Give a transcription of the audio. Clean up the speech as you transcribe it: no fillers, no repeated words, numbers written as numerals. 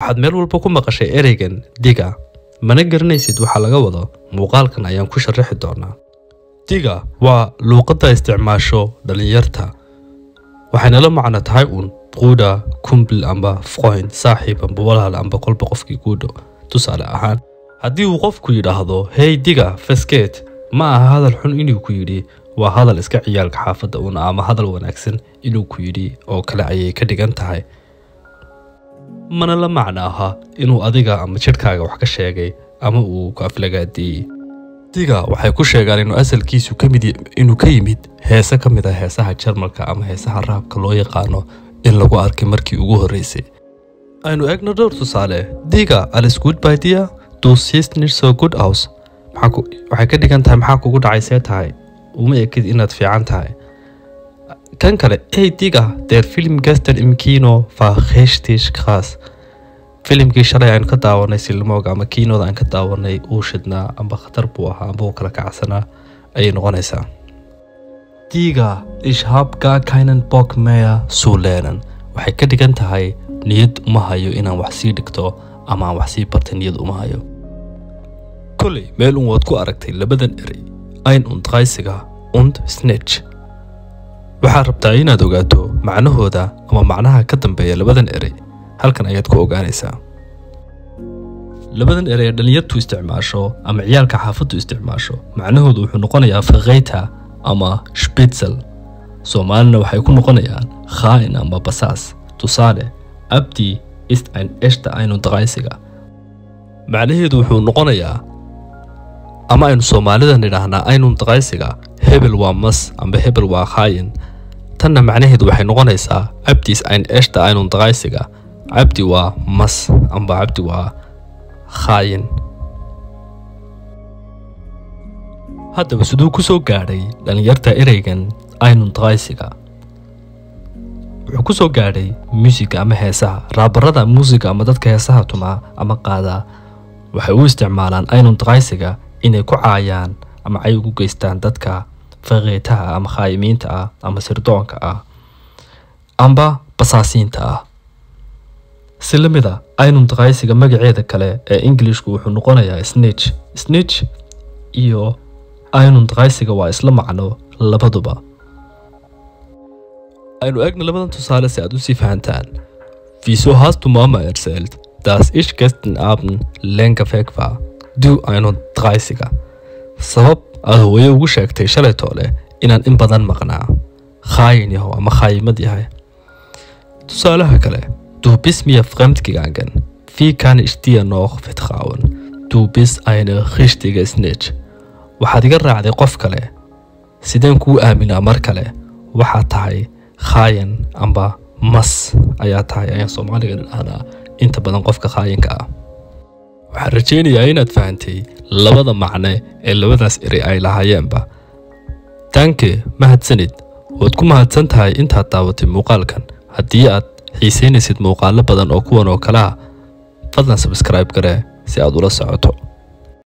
Waxaad meel walba ku maqashay ereygan "Digga", mana garanaysid waxa laga wado. Muuqaalkan ayaan ku sharaxi doonaa. Digga waa luuqadda isticmaasho dhalinyarta, waxayna la macno tahay uun Bruder, Kumpel amba Freund, saaxiib amba walaal amba kolba qofkii kuu dhow. Tusaale ahaan, haddii uu qofku yidhaahdo "Hey Digga, was geht", ma aha hadal xun inuu ku yidhi, waa hadal iska ciyaalka xaafadda uun ama hadal wanaagsan inuu ku yidhi oo kale ayay ka dhigan tahay, mana la macno aha inuu adiga ama jidhkaaga wax ka sheegay ama uu ku aflagaadeeyey. Digga waxay ku sheegaan inuu asalkiisu kamid inuu ka yimid heese ka mid ah heesaha Jarmalka ama heesaha rapka loo yaqaano in lagu arkay markii ugu horreysay. Aynu eegno dhowr tusaale. "Digga, alles gut bei dir? Du siehst nicht so gut aus." Waxay ka dhigan tahay "Maxaa kugu dhacay? See tahay? Uma ekid inaad fiican tahay." Kan kale, "Hey Digga, der Film gestern im Kino war richtig krass." Filimkii shalay aynu ka daawanay silmooga ama kiinooda aan ka daawanay uu shidnaa amba khatar buu ahaa amba uu kala kacsanaa ayay noqonaysaa. "Digga, ich hab gar keinen Bock mehr zu lernen." Waxay ka dhigan tahay "Niyad uma hayo inaan wax sii dhigto ama aan wax sii barta, niyad uma hayo." Koley meel un waad ku aragtay labadan erey, einunddreißiger und Snitch. Waxaad rabtaa inaad ogaato macnahooda ama macnaha ka dambeeya labadan erey. Halkan ayaad ku ogaanaysaa. Labadan erey ee dhalinyartu isticmaasho ama ciyaalka xaafaddu isticmaasho, macnahoodu wuxuu noqonayaa Verräter ama Spitzel. Soomaalina waxay ku noqonayaan khaa'in ama basaas. Tusaale, "Abdi ist ein echter einunddreißiger." Macnaheedu wuxuu noqonayaa, ama aynu Soomaalida nidhaahnaa einunddreißiger, hebel waa mas amba hebel waa khaayin. Tanna macnaheedu waxay noqonaysaa "Abdi ist ein echter einunddreißiger", Cabdi waa mas amba Cabdi waa khaayin. Haddaba siduu ku soo gaadhay dhalinyarta ereygan einunddreißiger? Wuxuu ku soo gaadhay muusiga ama heesaha. Raabarada muusiga ama dadka heesaha tumaa ama qaadaa waxay u isticmaalaan einunddreißiger inay ku caayaan ama cay ugu geystaan dadka Verräterha ama khaayimiinta ah ama sirdoonka ah amba basaasiinta ah. Si la mid a einunddreißiger, magaceeda kale ee Englishku wuxuu noqonayaa snitch. Snitch iyo einunddreißiger waa isla macno labaduba. Aynu eegno labadan tusaale si aad usii fahantaan. "Wieso hast du Mama erzählt, dass ich gestern Abend länger weg war, du einunddreißiger?" Sabab aad hooyo ugu sheegtay shalay toole inaan in badan maqnaa, khaayin yahow ama khaayimad yahay? Tusaalaha kale, "Du bist mir fremdgegangen. Wie kann ich dir noch vertrauen? Du bist eine richtige Snitch." Waxaad iga raacday qof kale, sideen kuu aaminaa mar kale? Waxaad tahay khaayan amba mas ayaa tahay, ayaan Soomaaliga idhahnaa inta badan qofka khaayinka ah. Waxaan rajaynayaa inaad fahantay labada macne ee labadaas erey ay lahaayeenba. Danke, mahadsanid. Waad ku mahadsan tahay intaad daawatay muuqaalkan. Haddii aad xiisaynaysid muuqaalo badan oo kuwan oo kale ah, fadlan subscribe garee si aad ula socoto.